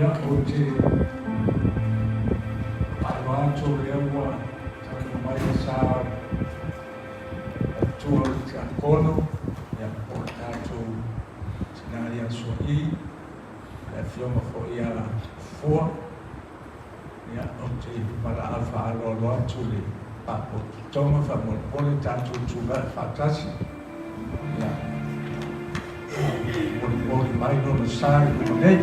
Ia, ou te faailoa atu o lea ua taunuu mai le sa o le Matua o le Tiakono, ia, po o le tatou tina ia Sua'i, le Afioga foi ia Fua. Ia, ou te valaau faaaloalo atu i le Faalapotopotoga faamolemole tatou tulai faatasi, ia, molimoli mai lona sa i luma nei.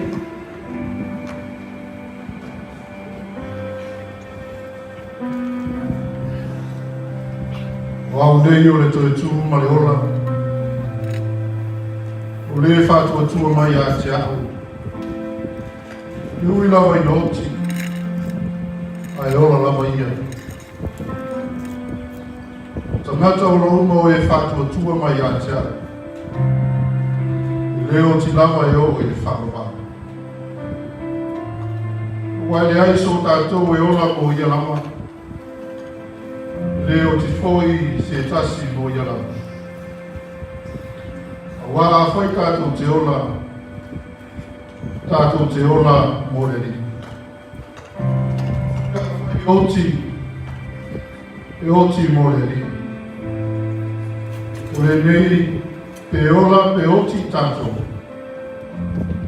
O au nei o le toe tu ma le ola, o le faatuatua mai ia te au. E ui lava ina oti, ae ola lava ia. O tagata ola uma o e faatuatua mai ia te au, e le oti lava e oo i le faavavau. Aua e leai so tatou e ola mo ia lava, e le oti foi se tasi mo ia lava. Aua afai tatou te ola, Tatou te ola mo le Alii. E oti, e oti mo le Alii. O lenei, pe ola pe oti tatou,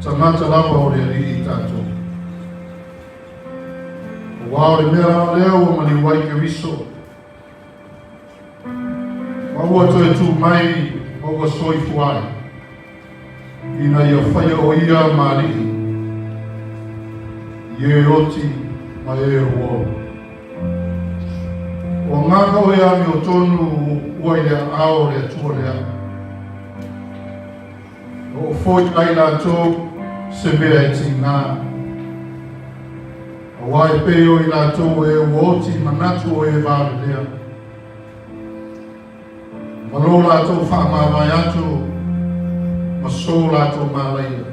tagata lava o le Alii tatou. Aua o le mea lava lea ua maliu ai Keriso, Ma ua toe tu mai ma ua soifua ai, ina ia faia o ia ma alii, i e oti ma e ua ola. O agaga o e amiotonu ua i le aao o le Atua lea. E hoʻofoi ai latou se mea e tiga. Aua e pei o i latou e ua oti manatu o e valelea. Ma lo latou faamavae atu ma so latou malaia.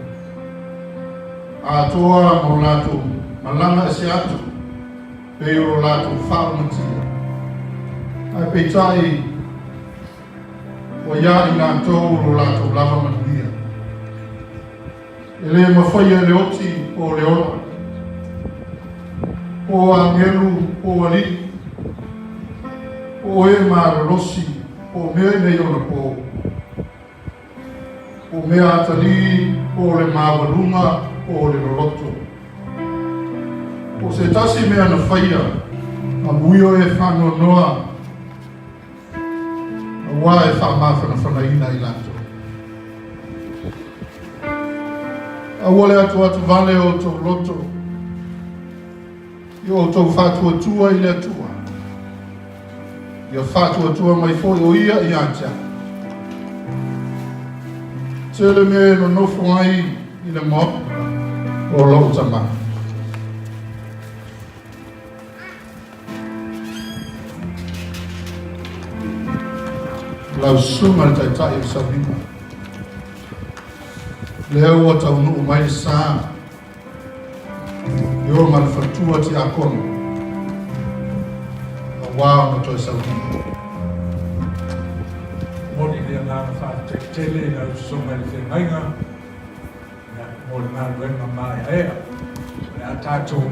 Atoa ma lo latou malaga ese atu pei o lo latou faaumatia. Ae peitai, Ua iā i latou lo latou lava manuia. E le mafaia e le oti po o le ola, po o agelu po o alii, po o e malolosi, po o mea i nei ona po, po o mea atalii, po o le maualuga, po o le loloto. Po o se tasi mea na faia, amuia e faanoanoa Aua e faamafanafanaina i latou. Aua le atuatu vale o outou loto i outou faatuatua i le Atua. Ia faatuatua mai foi o ia ia te au. Tele mea e nonofo ai i le maota o lou tama. Lau Susuga i le Taitai o le Sauniga, lea ua taunuu mai le sa i o ma le faletua tiakono aua ona toe sauniga. Momoli le agaga faafetai tele i lau Susuga i le Feagaiga. Ia, mo le galuega maeaea, o le a tatou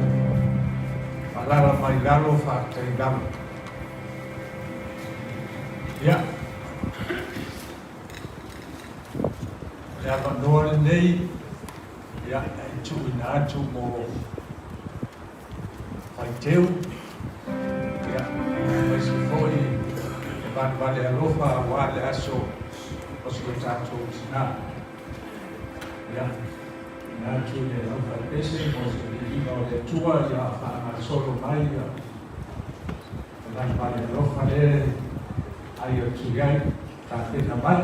faalala mai lalo, faafetai lava. Ia, o le avanoa lenei, ia, e tuuina atu mo faiteu, ia, aemaise foi le valevale alofa aua le aso o si o tatou tina. Ia, tuuina atu i le aufaipese mo se viiga o le Atua ia faagasolo mai ia le valevale alofa lea e ai atu i ai, tapena mai.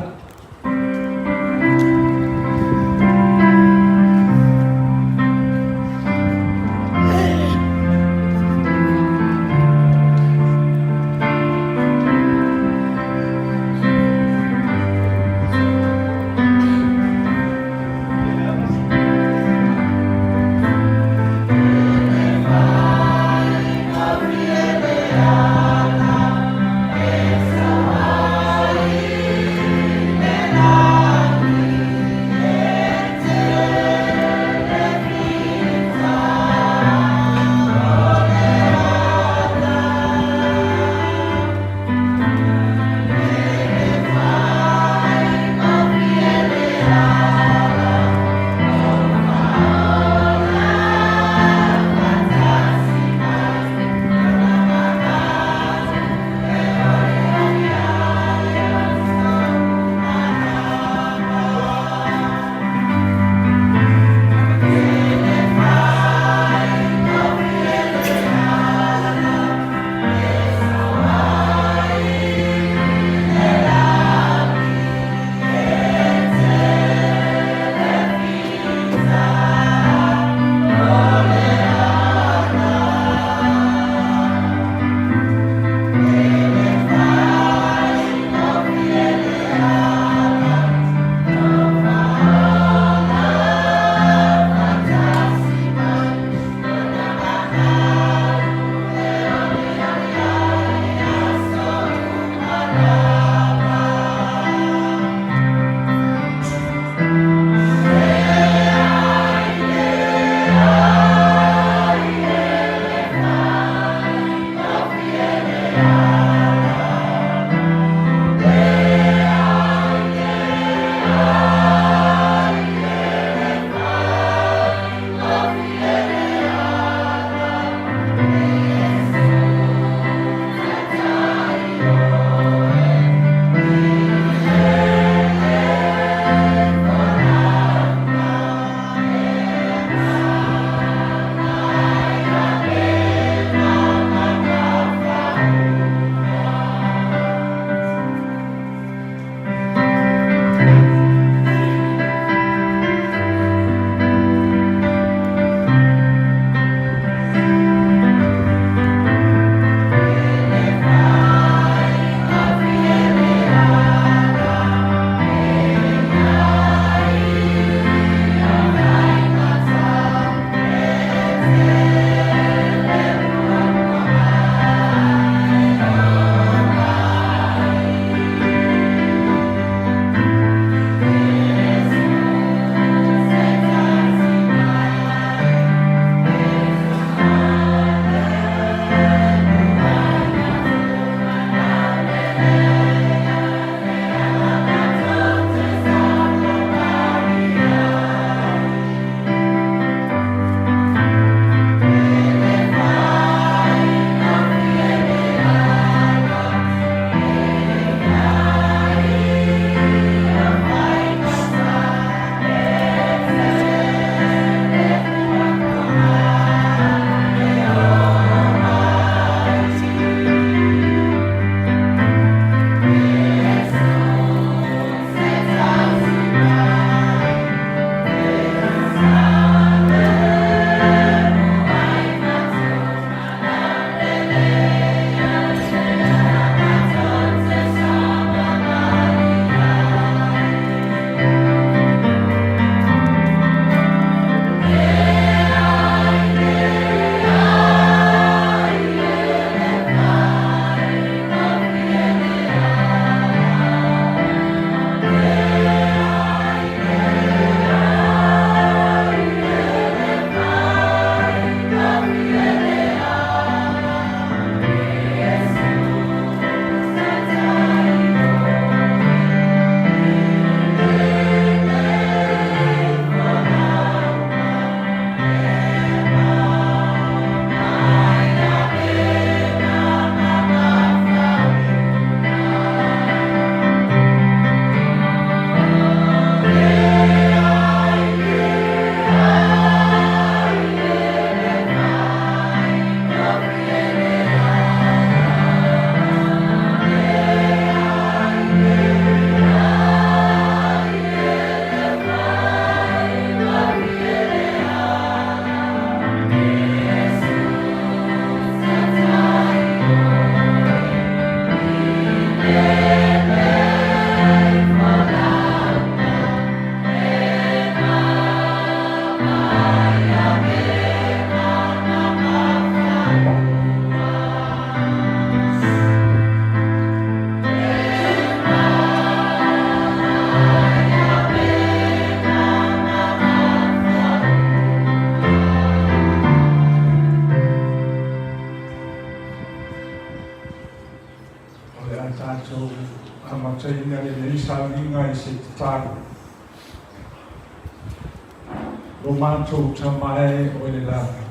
Lo matou Tama e o i le lagi,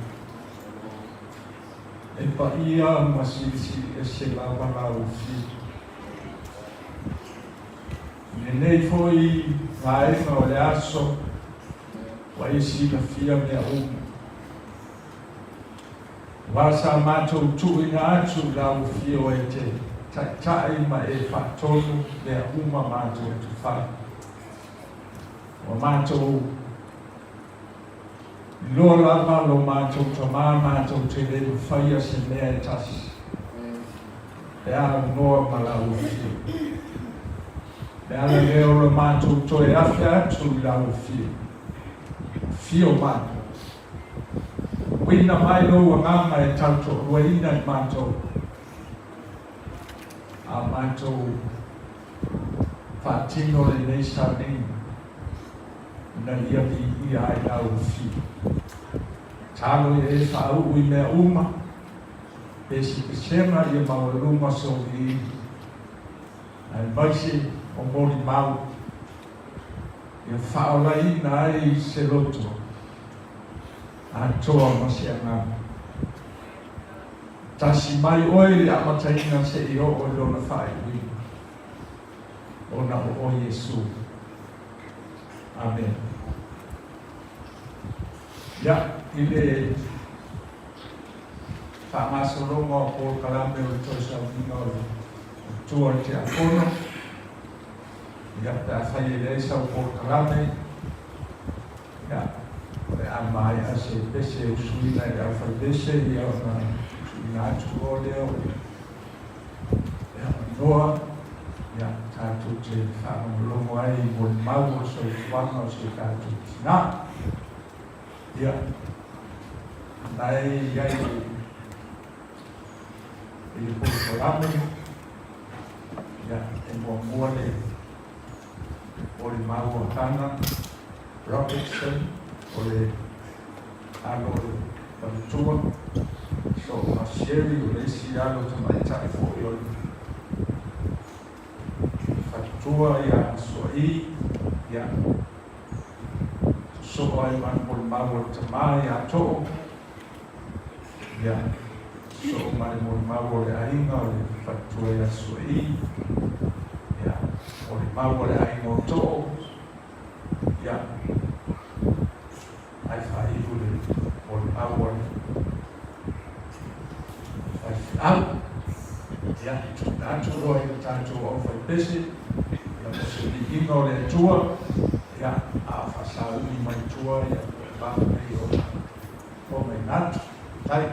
e paia ma silisili ese lava lau Afio. I lenei foi vaega o le aso, ua e silafia mea uma. Aua sa matou tuuina atu i lau Afio e te taitai ma e faatonu mea uma matou te fai. Ua matou iloa lava lo matou Tama matou te le mafaia se mea e tasi pe a aunoa ma lau Afio. Le ala lea o lo matou toe afe atu i lau Afio. Afio mai. Uina mai lou Agaga e tautoaluaina i matou a matou faatino lenei sauniga ina ia viia ai lau Afio. Tatalo ia e faauu i mea uma, pe se pesega ia maualuga sou viiga, aemaise o molimau ia faaolaina ai se loto atoa ma se agaga. Tasi mai oe i le amataina seia oo i lona faaiuina, ona o oe Iesu. Amene. Ia, i le faagasologa o polokalame o le toe sauniga o le matua o le Tiakono, ia, pe afai e leai sau polokalame, Ia, o le a maea se pese e usuina e le aufaipese, ia ona tuuina atu loa lea o le avanoa, ia, tatou te faalogologo ai i molimau o le soifuaga o si o tatou tina. Ia, na e i ai i le polokalame, ia, e muamua le molimau a Hana Robertson o le alo o le faletua, so ma Sherry o le isi alo tamaitai foi o le faletua ia Suai, ia sosoo ai ma le molimau a le tama ia Too, ia sosoo ma le molimau o le aiga o le faletua ia Suai, ia molimau a le aiga o Too, Ia, ai faaiu le molimau a le faifeau. Ia, tuuina atu loa i le tatou aufaipese, ia mo se viiga o le Atua, ia, a o faasauni mai tua ia molimau nei o pomaina atu. Tai.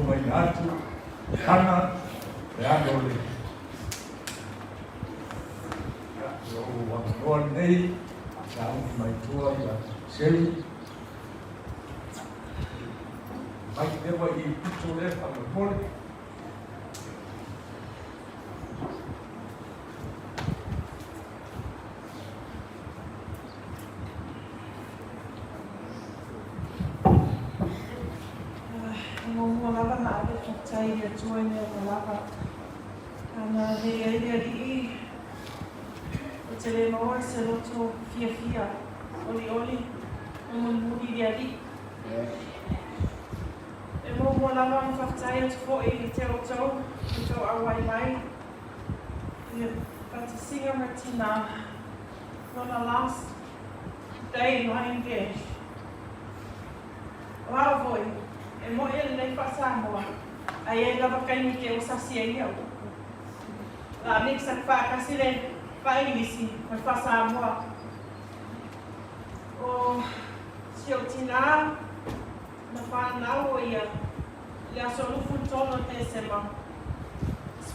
faafofogaina atu hana le ano o le Ia, lou avanoa lenei, sauni mai tua ia Selu. Mai lea i pito lea faamolemole. E muamua lava na ave faafetai i le Atua i mea uma lava. Ana lei ai le Alii, ou te le maua se loto fiafia, olioli, ma mulimuli i le Alii. E muamua lava ona faafetai atu foi i te outou, outou auai mai i le batisiga ma tinā lona last day lying there. O au foi, e moe e lelei faa-Samoa, ae i ai lava taimi ke ua sasi ai au. O le a mix atu faatasi le faa-Englisi ma le faa-Samoa. O si ou tinā na whanau o ia i le aso 23 o Tesema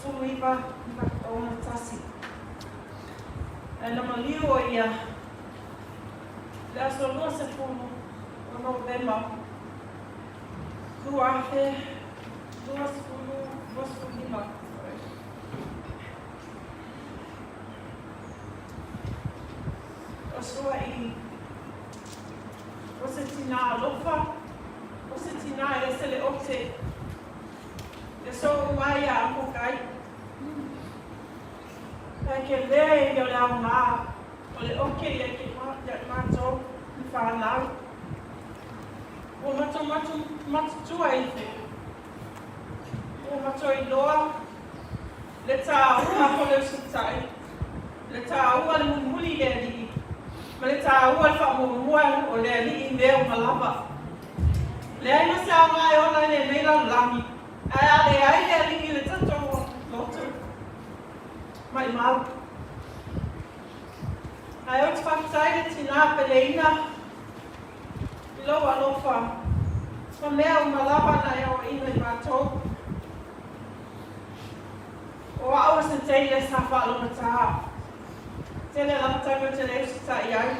1961. Ae na maliu o ia i le aso 20 o Novema 2025. O Sua'i, o se tinā alofa, o se tinā e ese le ote, e sou ai a apokai. Ae ke lē ia o le aoga o le oke ia ke ia matou i whanau. Ua matou matu, matutua iho. Ua matou iloa le tāua o le usitai, le tāua le mulimuli i le alii, ma le tāua le faamuamua o le alii i mea uma lava. Leai ma se aoga e ola i lenei lalolagi, ae a leai le alii i le tatou loto, maimau. Ae ou te faafetai i le tinā peleina i lou alofa ma mea uma lava na e aoaina i matou. O au o se teine sa faalogotā. Tele lava taimi ou te le usitai ai,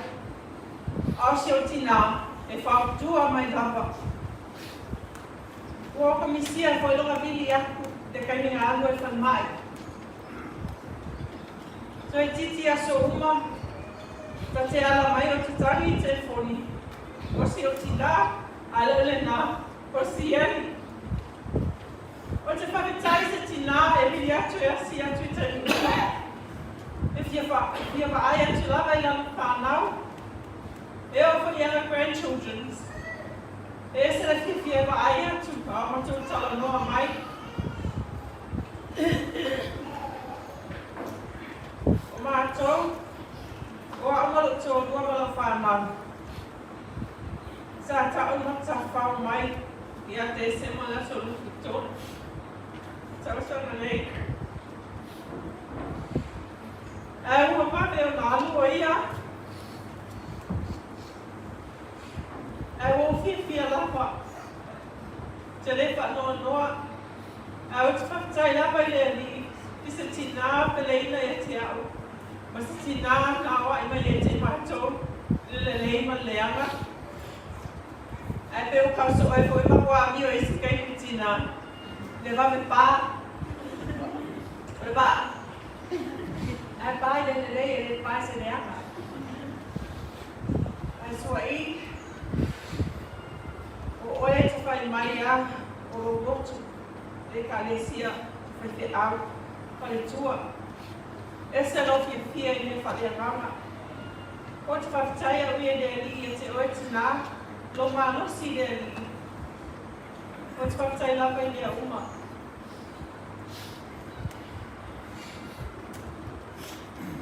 a o si ou tinā e fautua mai lava. Ua okamisia foi lona vili aku i le taimi na alu ai i le falemai. Toeitiiti aso uma, ta te ala mai o te tangi i telefoni, o si ou tinā, a le o lenā, o Sieli. O te whakatau se tinā e vili atu e asi atu i taimi uma, e fia fia vaai atu lava i lana whanau, e oo foi i ana grandchildrens. E ese le fiafia e vaai atu, a o matou talanoa mai. O matou, o au ma lou toalua ma lau whanau. Sa ta'u matawhao mai ia Tesema le aso 23 tausaga nei. Ae ua vave ona alu o ia, ae ua ou fiafia lava, ou te le faanoanoa, ae ou te faafetai lava i le Alii i se tinā peleina ia te au, ma se tinā na aoai mai ia te matou i le lelei ma le leaga. Ae pei ua kausoo ai foi ma ua amio i isi taimi tinā, le vave pā o le vaa. Ae pā i le lelei e le pā i se leaga. Ae sua'i, o oe e te whai mai a o lou lotu, le Ekalesia, te faifeau, faletua. Ese lou fiafia i mea faaleagaga. O te faafetai au ia i le Alii ia te oe tinā, lou malosi i le Alii. O te faafetai lava i mea uma.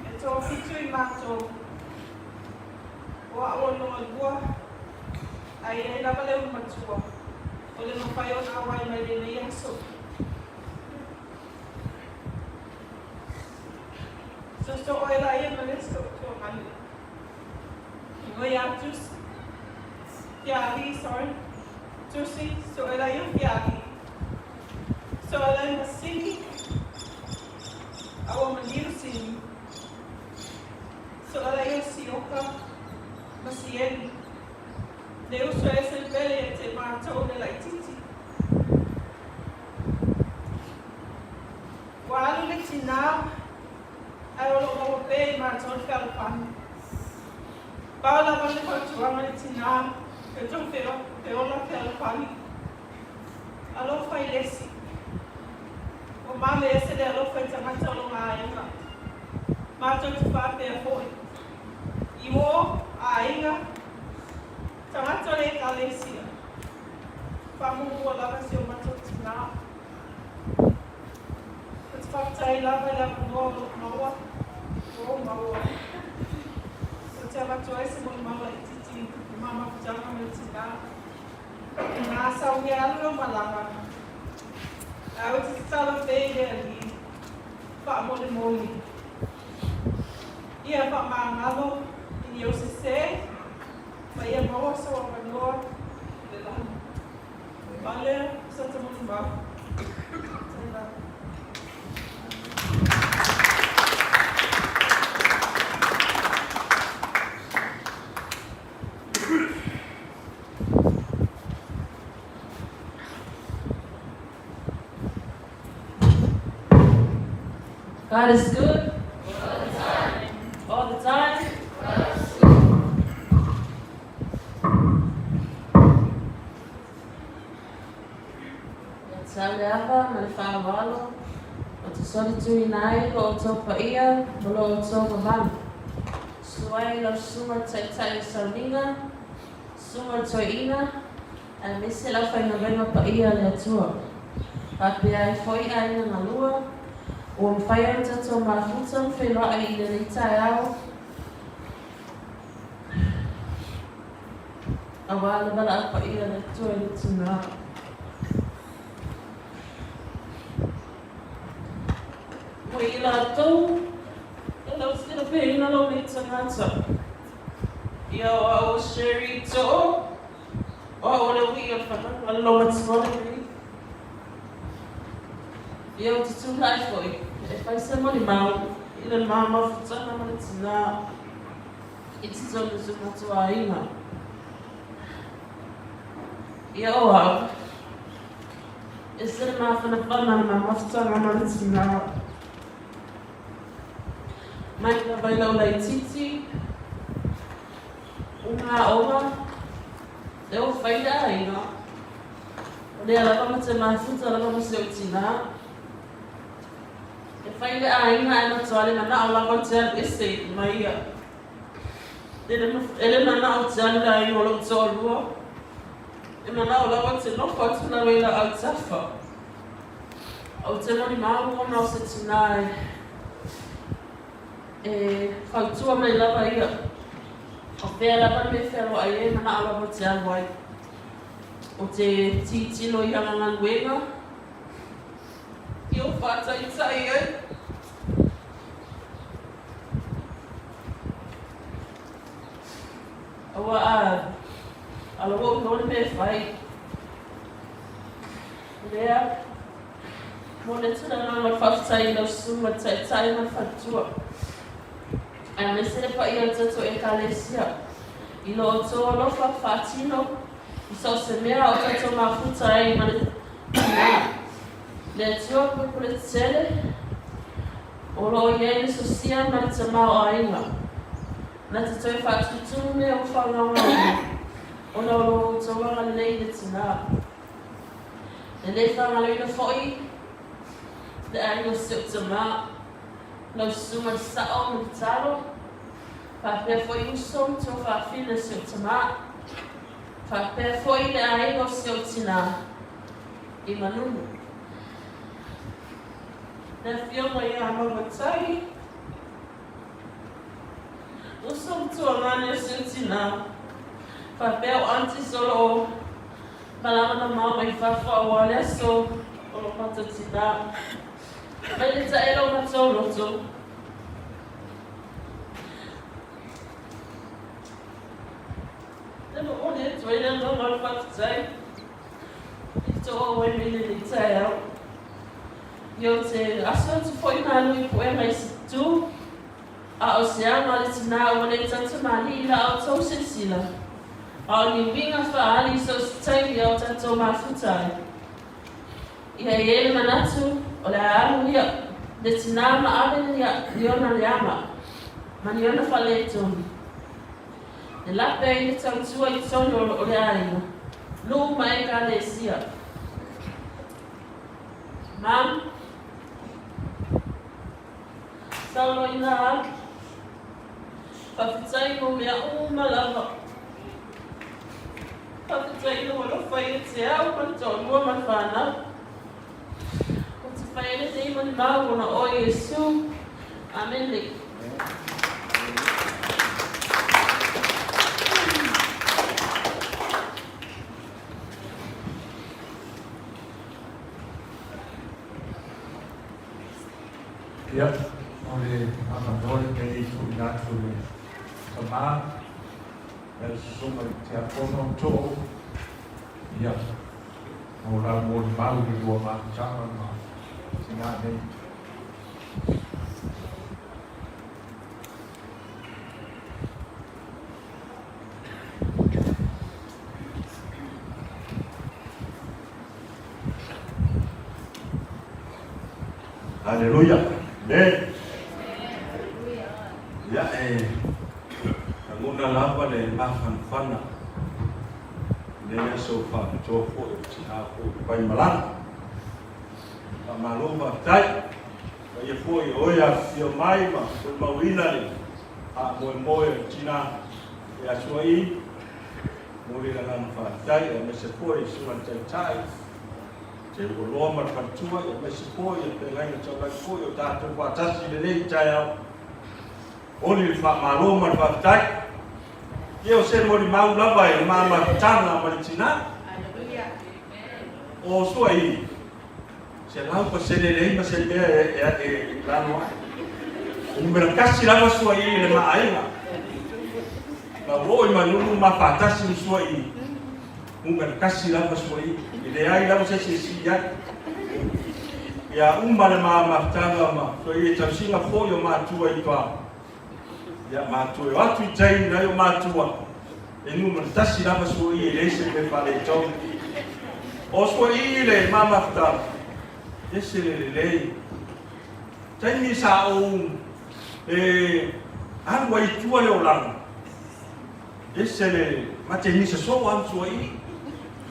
E toafitu i matou, o au o lona lua, ae i ai lava le ulu matua, o le mafai ona auai mai lenei aso. Soso oe la ia ma le isi tuagani. Inoi ia Tusi. Fiali, sorry. Tusi, so oe la ia Fiali. tinā e tou feola fealofani. Alofa i le isi. Ua mame ese le alofa i tagata o lona aiga. Matou te faapea foi i ō aiga, tagata o le Ekalesia. Faamuamua lava si o matou tinā. Ou te faafetai lava i le avanoa o loo maua, ua ou maua. Ou te avatu ai se molimau laitiiti i ma mafutaga ma le tinā. Inā sau ia alu lau malaga, ae ou te tatalo pea i le Alii, faamolemole. Ia faamagalo i ni ou sesē, ma ia maua sou avanoa i le lani. Valea sa ta molimau. Tēnā. God is good. All the time. All the time. Ia tau le ava ma le faaaloalo ou te solituina ai lo outou paia ma lo outou mamalu. Susu ai lau susuga le Taitai o Sauniga, susuga le Toeaina, aemaise le aufaigaluega paia a le Atua. Faapea ai foi aiga galua, ua mafai ona tatou mafuta ma feiloai i lenei taeao, Aua le valaau paia a le Atua i le tinā. Mo i latou e lausilapeina lou nei tagata, ia o au o Sherry To'o, o au o le uiʻi o le fanau a le lomatua lenei. Ia ou te tulai foi e fai se molimau i le ma mafutaga ma le tinā. I totonu o to matou aiga. Ia o au, e se le mafanafana le mamafutaga ma le tinā. Mai lava i lau laitiiti, o ngā aoga, lea ua whai le aiga, o lea lava ma te mafuta lava ma se o tinā. E whai le aiga e matua le manao lava o te alu ese mai ia. E le manao te alu le aiga o lou toalua. E manao lava te nofo atu lava i lau autafa. Ou te molimau ona o se tinā e fautua mai lava ia. O fea lava le mea fealoai ai e manao lava te alu ai. O te titilo i ana galuega. I o whātaitai ai. Aua a ala ua ou le mea e fai. Lea, mo le tulaga ma le faafetai i lau susuga le taitai ma le faletua, aemaise le paia o le tatou Ekalesia, i lo outou alofa faatino i so o se mea o tatou mafuta ai ma le Tinā. Le Atua Pupule Tetele, o lo o i ai le sosia ma le tamaoaiga. Na te toe faatutulu mea ua faagaogaoga ona o lo outou agalelei i le Tinā. E le faagaloina foi le aiga o si ou tamā, lau susuga i le sao ma le talo, faapea foi uso ma tuafafine o si ou tamā, faapea foi le aiga o si ou tinā i Manunu. Le afioga ia Mauatai, uso ma tuagane o si ou tinā, faapea o aunties o lo o malaga mamao mai fafo aua le aso o lo matou tinā. Mai le taʻela o matou loto. E momoli atu ai le agaga o le faafetai i le toʻou ai mai lenei taeao. Ia ou te aso atu foi malu i puega i se tū, a o se aga o le tinā ua le tautamalii i la outou silasila, a o ni uiga faaali i so o se taimi a o tatou mafuta ai. Ia i ai le manatu o le a alu ia le tinā ma ave ni ona leaga ma ni ona faaletonu. E lape ai le tautua i totonu o le aiga, nuu ma ekalesia. Mom, Sauloina atu. Faafetai mo mea uma lava. Faafetai i lou alofa ia te au ma le toalua ma le fanau. Ou te fai ai lenei molimau ona o Iesu. Amene. Ia, o le avanoa lenei e tuuina atu i le tama, le susuga i le Tiakono Too, ia, mo lau molimau i le lua mafutaga ma tina nei. Aleluia. Amen. Ia e lagona lava le mafanafana i lenei aso faapitoa foi o tina foi o Vaimalaga. Faamalo faafetai. Paia foi o oe afifio mai ma molimauina le faamoemoe o le tina e Asua'i. Momoli le agaga faafetai aemaise foi i susuga i le Taitai Te Ualoa ma le faletua aemaise foi o feagaiga taulagi foi o tatou faatasi i lenei taeao. Oli le faamalo ma le faafetai. Ia o se molimau lava i le mamafutaga ma le tina. O sua i 100% leai ma se mea e lalo ai. O numera kasi lava sua i le maaiga. Na ua oo i Manunu ma faatasi ma sua i Numera kasi lava sua i. E leai lava se isi e sili ai. Ia uma le mamafutaga ma sua i e tausiga foi o matua i tua. Ia matua e o atu i tai nai o matua. E numera tasi lava sua i e leai se mea faaletonu. O sua i le mamafutaga, ese le lelei. Taimi sa ou e alu ai i tua le olaga, ese le matenisa soo alu sua i.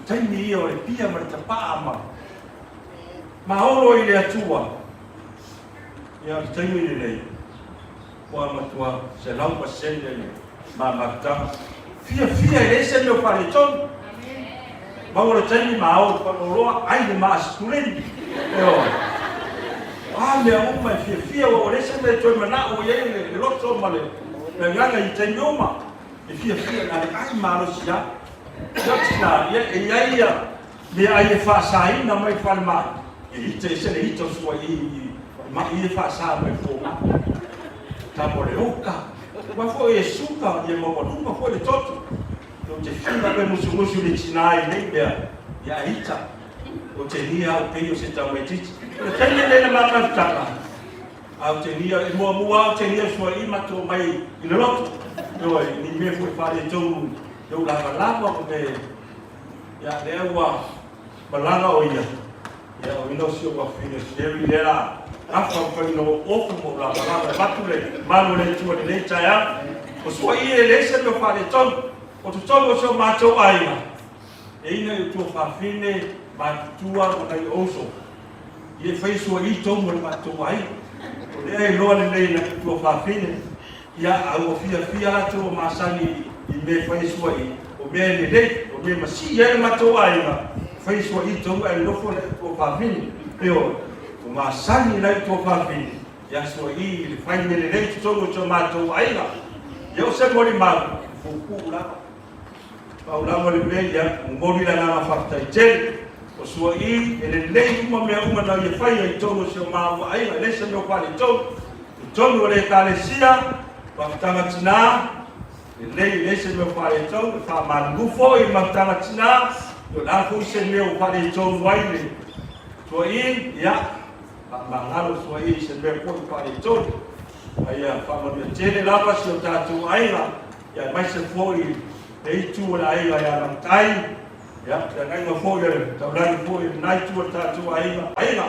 Taimi ia o le pia ma le tapaa ma maolo i le Atua. Ia o le taimi lenei, ua matua 100% le mamafutaga. Fiafia e leai se mea o faaletonu. Maua le taimi ma ao le faleoloa, ai le maasituleni. Ioe. O a mea uma e fiafia, ua leai se mea e toe manao i ai le loto ma le agaga i taimi uma. E fiafia na le ai malosi lava. Ia tina, ia e i ai ia meaai e faasaina mai falemai, e ita ese le ita o sua i i ma'i e faasa mai fomai. Tamo le oka, aua foi e suka ia maualuga foi le toto. Ou te fiu ave musumusu i le tina i nei mea, ia ita. Ou te nia au pei o se tamaitiiti. O le taimi lenei na matautanga, a ou te nia, e muamua ou te nia sua i matou mai i le loto. Ioe, ni mea foi faaletonu i ou lavalava ma mea, ia lea ua malaga o ia, ia o ina o si ou afafine o Sherry lea la gafa ma fai ina ou ofu ma ou lavalava e avatu le malu o le Atua i lenei taeao. O sua i e leai se mea o faaletonu, o totonu o si o matou aiga, e ina i o tuafafine, matutua ma nai ouso, ia e fai sua i tou ma le matou aiga. O lea e iloa lelei e nai o tuafafine, Ia, a ua fiafia latou o masani i mea e fai sua i, o mea e lelei, o mea e masii ai le matou aiga, e fai sua i tou ae nofo le tuafafine. Ioe, ua masani nai tuafafine ia sua i i le fai mea lelei i totonu o si o matou aiga. Ia o se molimau, e puupuu lava. Pau lava le mea ia, momoli le agaga faafetai tele. O sua i, e lelei uma mea uma na ia faia i totonu o si o maua aiga, e leai se mea o faaletonu. I totonu o le Ekalesia, mafutaga tina, lelei, e leai se mea o faaletonu, e faamalulu foi i mafutaga tina, o le a foi se mea o faaletonu ai le sua i, ia, faamagalo sua i se mea foi o faaletonu. A ia faamanuia tele lava si o tatou aiga, Ia aemaise foi le itu o le aiga ia Matai, ia feagaiga foi a le taulagi foi i lena itu o le tatou aiga, aiga,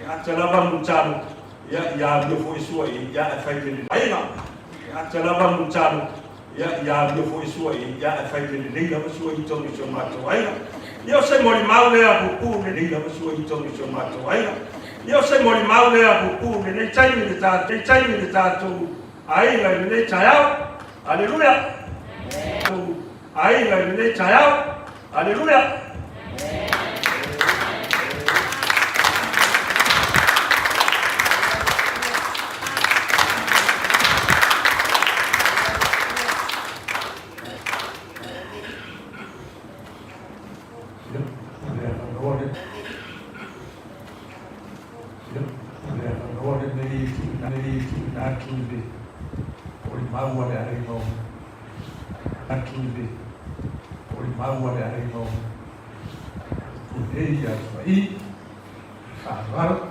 e ata lava Mulitalo, ia ia alu foi sua i ia e fai mele aiga, e ata lava Mulitalo, Ia, ia amio foi sua i, ia, ae fai mea lelei lava sua i totonu o si o matou aiga. Ia, o se molimau lea puupuu lelei lava sua i totonu o si o matou aiga. Ia, o se molimau lea puupuu lenei taimi le ta, lenei taimi le tatou aiga i lenei taeao. Aleluia! Aiga i lenei taeao. Aleluia! Avanoa lenei tuuina atu i le molimau a le aiga o atu i le molimau a le aiga o Punei ia Sua'i faaaloalo.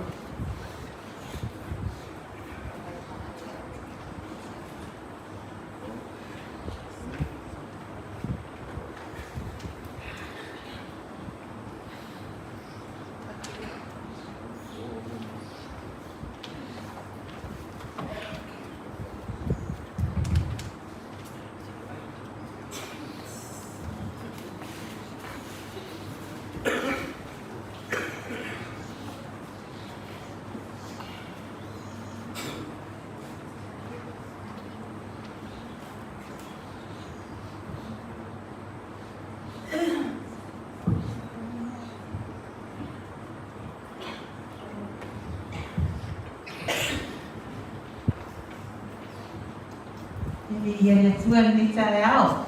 Ia le Atua lenei taeao.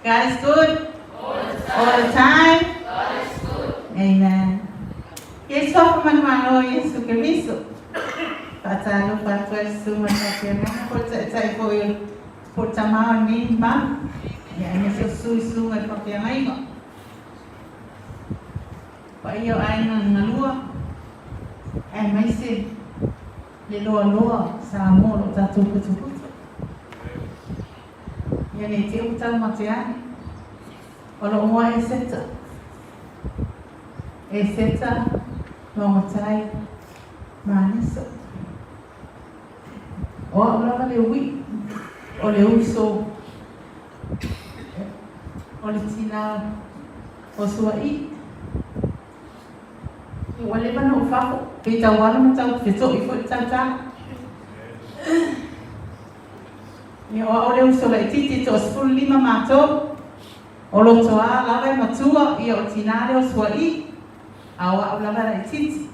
God is good. All the time. Amen. Ia sofa manumalo Iesu Keriso. Faatalofa atu ai le susuga i le faafeagaiga po o le taitai foi o po o le tama o lenei mamalu. Ia aemaise o sui susuga i le faafeagaiga. Paia o aiga galua aemaise le loaloa Samoa o lo o tatou putuputu. Ia nei te ua taumate ane. O lou igoa Eseta. Eseta Maomatai Maniso. O au lava le ui'i, o le uso, o le tinā o Sua'i. Ua leva ona ou fafo, pe tau alo ma tau feto'i foi le tautala. Ia, o au le uso laitiiti e toa-15 matou, o Lotoā lava e matua, ia o le tinā lea o Sua'i, a o au lava e laitiiti.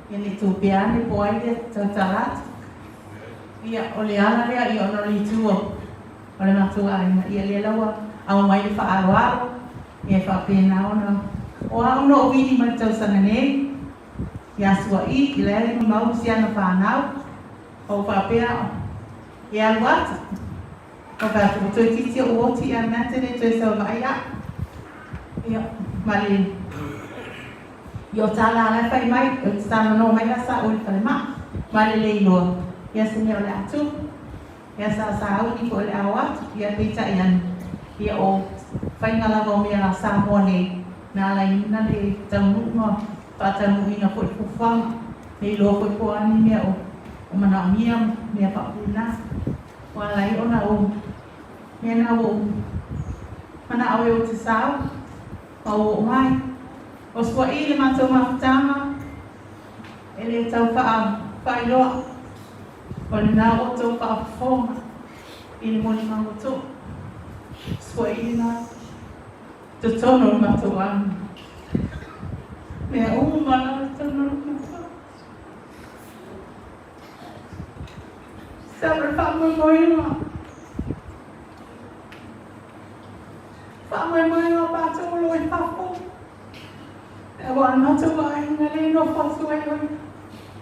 Ia ne i tou pea ane po o ai lea tautala atu. Ia, o le ala lea, ia ona o le itu o le matou aiga, ia lea la ua aumai le faaaloalo, ia e faapena ona, o au na ou vili mai le tausaga nei, ia Sua'i, i leai ma mau si ana fanau, ou faapea, e alu atu, ou fai atu, ua toeitiiti ou oti ae mea te le toe sau e vaai au. Ia, ma le, ia o tala la e fai mai, o te talanoa mai la sa oe i le falemai, ma le le iloa, ia se mea o le a tupu. Ia sa sauni foi o le ao atu, ia peitai ane, ia o faiga lava o mea la Samoa nei, na ala i na le taunuu ma faataunuuina foi le fuafuaga, le iloa foi po o a ni mea o o manaomia ma mea faapena. Ua ala ai ona o mea na ua ou manao e ou te sau ma ou oo mai. O suaʻi le matou mafutaga e le tau faa faailoa. O lena ua outou faafofoga i le molimau o Toʻu, suaʻi lena totonu o le matou aiga. Mea uma lava totonu o le matou aiga. Sau le faamoemoega. Faamoemoega o matou o lo o i fafo. Aua o le matou aiga lea e nofo atu ai oi.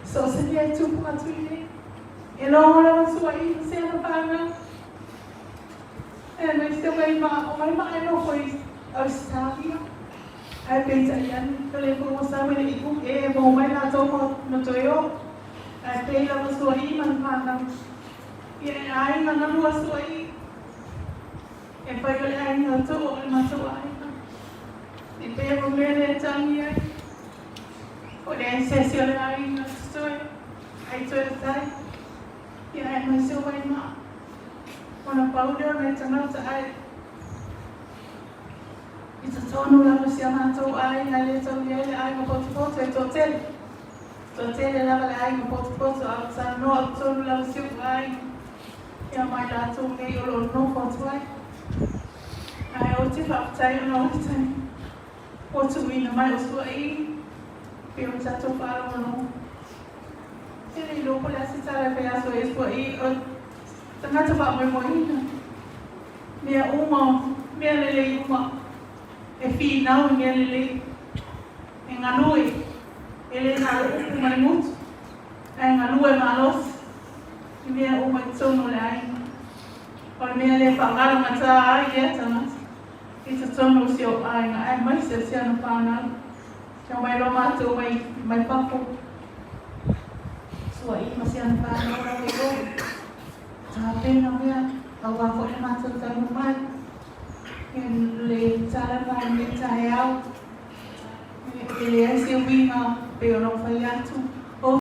So o se mea e tupu atu i nei. E logo lava suaʻi ma se ana fanau. E mai se mai ma o mai ma e nofo i Australia. Ae peitai ane, ka le foi ua sau e le i u e mo mai latou ma ma toe o. Ae pei lava suaʻi ma le fanau. Ia e aiga na lua suaʻi. E fai o le aiga tou o le matou aiga. E pei o mea lea e tangi ai. O le aisese o le aiga totoe, ai toe le tai. Ia aemaise o Waimā. Ona pau lea o nai tagata ae i totonu lava o si a matou aiga e le taulia ai le aiga potopoto e toatele. Toatele lava le aiga potopoto a o talanoa i totonu lava o si ou aiga ia ma i latou nei o lo o nonofo atu ai. Ae ou te faafetai ona o le taimi ua tuuina mai o sua'i pei ona tatou faalogologo. Ou te le iloa po o le a se tala e fai aso ai sua'i o tagata faamoemoeina. Mea uma, mea lelei uma, e finau i mea lelei, e galue, e le na o le upu ma le gutu, ae galue malosi i mea uma i totonu o le aiga. O le mea lea e faagalagata ai lea tagata i totonu o si ou aiga aemaise o si ana fanau. Kia omai loa matou mai mai fafo, sua'i ma si ana fanau lava i o. Tapena mea aua foi le matou taunuu mai i le tala mai lenei taeao. E leai se uiga pei ona ou fai atu.